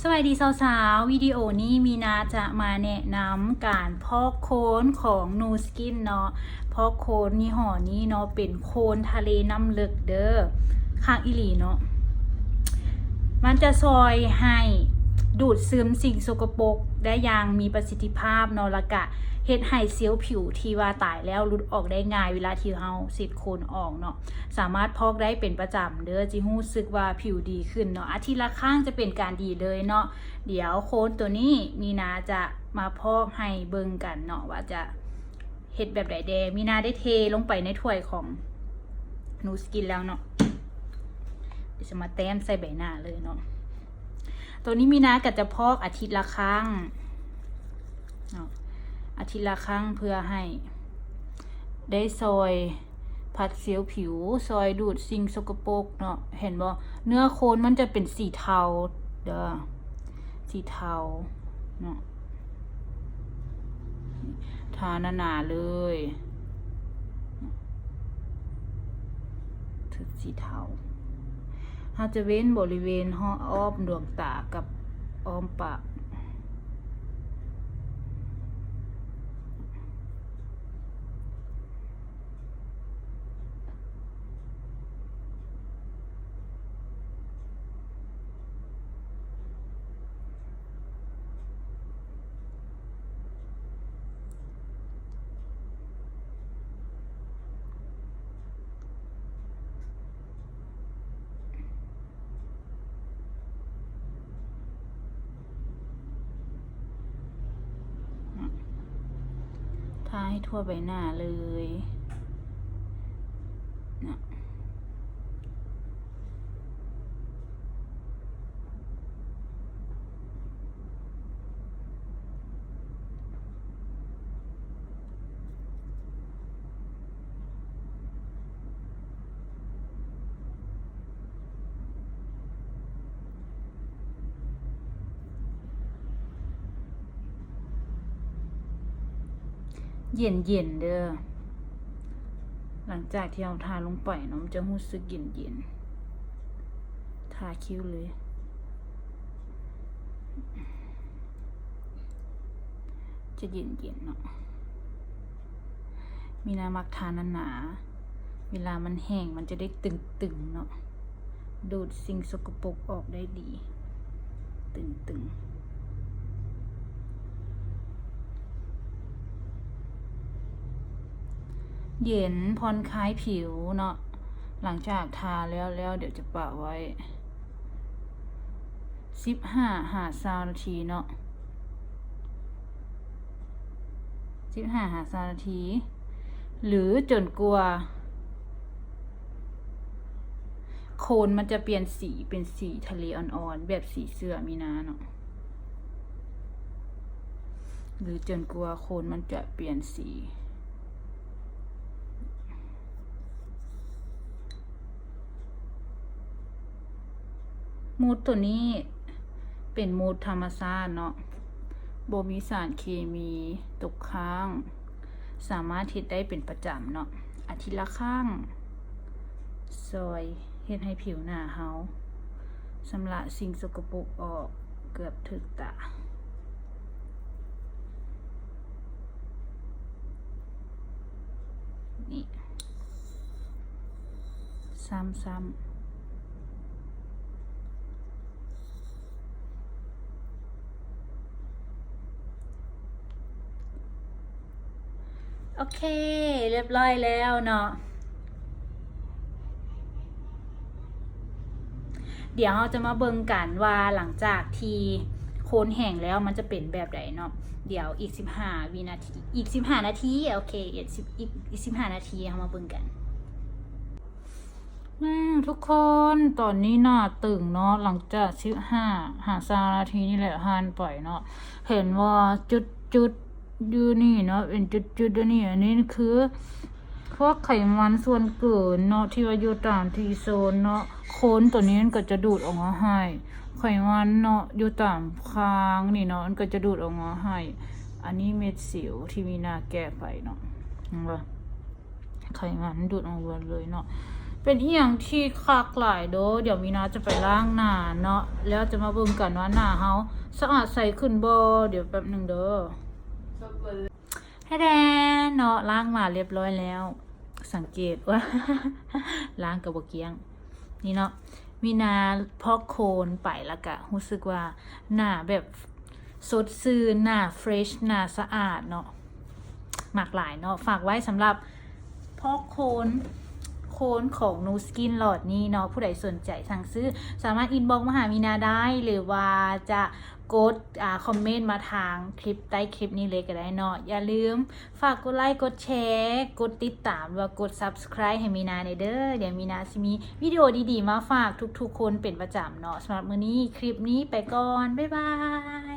ສະບາຍດີສາວໆ ວິດີໂອນີ້ມີນາຈະມາແນະນຳການພອກໂຄນຂອງ Nu Skin ເນາະ. ພອກໂຄນຍີ່ຫໍ້ນີ້ເນາະ ເປັນໂຄນທະເລນ້ຳເລິກເດີ້ ຄັກອີ່ຫຼີເນາະ. ມັນຈະຊ່ອຍໃຫ້ດູດຊຶມສິ່ງສົກກະປົກໄດ້ຢ່າງມີປະສິດທິພາບເນາະ ແລ້ວກະເຮັດໃຫ້ເຊວຜິວທີ່ວ່າຕາຍແລ້ວຫຼຸດອອກໄດ້ງ່າຍ ເວລາທີ່ເຮົາເຊັດໂຄນອອກເນາະ. ສາມາດພອກໄດ້ເປັນປະຈຳເດີ້ ຈະຮູ້ສຶກວ່າຜິວດີຂຶ້ນເນາະ. ອາທິດລະຄັ້ງຈະເປັນການດີເລີຍເນາະ. ດຽວໂຄນໂຕນີ້ມີນາຈະມາພອກໃຫ້ເບິ່ງກັນເນາະ ວ່າຈະເຮັດແບບໃດແດ່. ມີນາໄດ້ເທລົງໄປໃນຖ້ວຍຂອງ Nu Skin ແລ້ວເນາະ. ດຽວຈະມາແຕ້ມໃສ່ໃບໜ້າເລີຍເນາະ. ໂຕນີ້ມີນາກໍຈະພອກອາທິດລະຄັ້ງເນາະ ອາທິດລະຄັ້ງເພື່ອໃຫ້ໄດ້ຊ່ອຍຜັດເຊວຜິວ ຊ່ອຍດູດສິ່ງສົກກະປົກເນາະ. ເຫັນບໍ່? ເນື້ອໂຄນມັນຈະເປັນສີເທົາເດີ້ ສີເທົາເນາະ. ທາໜາໆເລີຍ ເຖິງສີເທົາ. ເຮົາຈະເວັ້ນບໍລິເວນຮອບອ້ອມດວງຕາກັບອ້ອມປາກ. ທາໃຫ້ທົ່ວໃບໜ້າເລີຍເນາະ. ເຢັນໆເດີ້ ຫຼັງຈາກທີ່ເຮົາທາລົງໄປເນາະ ມັນຈະຮູ້ສຶກເຢັນໆ. ທາຄິ້ວເລີຍ ຈະເຢັນໆເນາະ. ມີນາມັກທາໜາໆ ເວລາມັນແຫ້ງມັນຈະໄດ້ຕຶງໆເນາະ ດູດສິ່ງສົກກະປົກອອກໄດ້ດີ ຕຶງໆ. ເຢັນຜ່ອນຄາຍຜິວເນາະ. ຫຼັງຈາກທາແລ້ວແລ້ວ ດຽວຈະປະໄວ້ສິບຫ້າຫາຊາວນາທີເນາະ ສິບຫ້າຫາຊາວນາທີ ຫຼືຈົນກວ່າໂຄນມັນຈະປ່ຽນສີເປັນສີທະເລອ່ອນໆ ແບບສີເສື້ອມີນາເນາະ ຫຼືຈົນກວ່າໂຄນມັນຈະປ່ຽນສີ. ມູດໂຕນີ້ເປັນມູດທຳມະຊາດເນາະ ບໍ່ມີສານເຄມີຕົກຄ້າງ ສາມາດເຮັດໄດ້ເປັນປະຈຳເນາະ ອາທິດລະຄັ້ງ ຊ່ອຍເຮັດໃຫ້ຜິວໜ້າເຮົາຊຳລະສິ່ງສົກກະປົກອອກເກືອບທຸກຕາ. ນີ້ ຊ້ຳໆ. ໂອເຄ ຮຽບຮ້ອຍແລ້ວເນາະ. ດຽວເຮົາຈະມາເບິ່ງກັນວ່າຫຼັງຈາກທີ່ໂຄນແຫ້ງແລ້ວມັນຈະເປັນແບບໃດເນາະ. ດຽວອີກສິບຫ້າວິນາທີ ອີກສິບຫ້ານາທີ ໂອເຄ ອີກສິບ ອີກ ອີກສິບຫ້ານາທີເຮົາມາເບິ່ງກັນ. ອືມ ທຸກຄົນ ຕອນນີ້ໜ້າຕຶງເນາະ ຫຼັງຈາກສິບຫ້າຫາຊາວນາທີນີ້ແຫຼະຜ່ານໄປເນາະ ເຫັນວ່າຈຸດໆຢູ່ນີ້ເນາະ ເປັນຈຸດໆຢູ່ນີ້ ອັນນີ້ຄືພວກໄຂມັນສ່ວນເກີນເນາະ ທີ່ວ່າຢູ່ຕາມ T-zone ເນາະ ໂຄນໂຕນີ້ມັນກໍຈະດູດອອກມາໃຫ້ ໄຂມັນເນາະ ຢູ່ຕາມຄາງນີ້ເນາະ ມັນກໍຈະດູດອອກມາໃຫ້. ອັນນີ້ເມັດສິວທີ່ມີນາແກະໄປເນາະ ເຫັນບໍ່? ໄຂມັນດູດອອກໝົດເລີຍເນາະ. เป็นอีหยังที่คักหลายเด้อ เดี๋ยวมีนาจะไปล้างหน้าเนาะ แล้วจะมาเบิ่งกันว่าหน้าเฮาสะอาดใสขึ้นบ่ เดี๋ยวแป๊บหนึ่งเด้อ แท้ๆ เนาะ ล้างมาเรียบร้อยแล้ว สังเกตว่า ล้างก็บ่เกลี้ยง นี่เนาะ มีนาพอกโคนไปแล้วก็รู้สึกว่าหน้าแบบสดชื่น หน้าเฟรช หน้าสะอาดเนาะ มักหลายเนาะ ฝากไว้สำหรับพอกโคน โคนของ Nu Skin หลอดนี้เนาะ ผู้ใดสนใจสั่งซื้อ สามารถ inbox มาหามีนาได้ หรือว่าจะกด อ่า คอมเมนต์มาทางคลิปใต้คลิปนี้เลยก็ได้เนาะ อย่าลืมฝากกดไลค์ กดแชร์ กดติดตาม หรือว่ากด subscribe ให้มีนาแหน่เด้อ เดี๋ยวมีนาสิมีวิดีโอดีๆ มาฝากทุกๆ คนเป็นประจำเนาะ สำหรับมื้อนี้คลิปนี้ไปก่อน บ๊ายบาย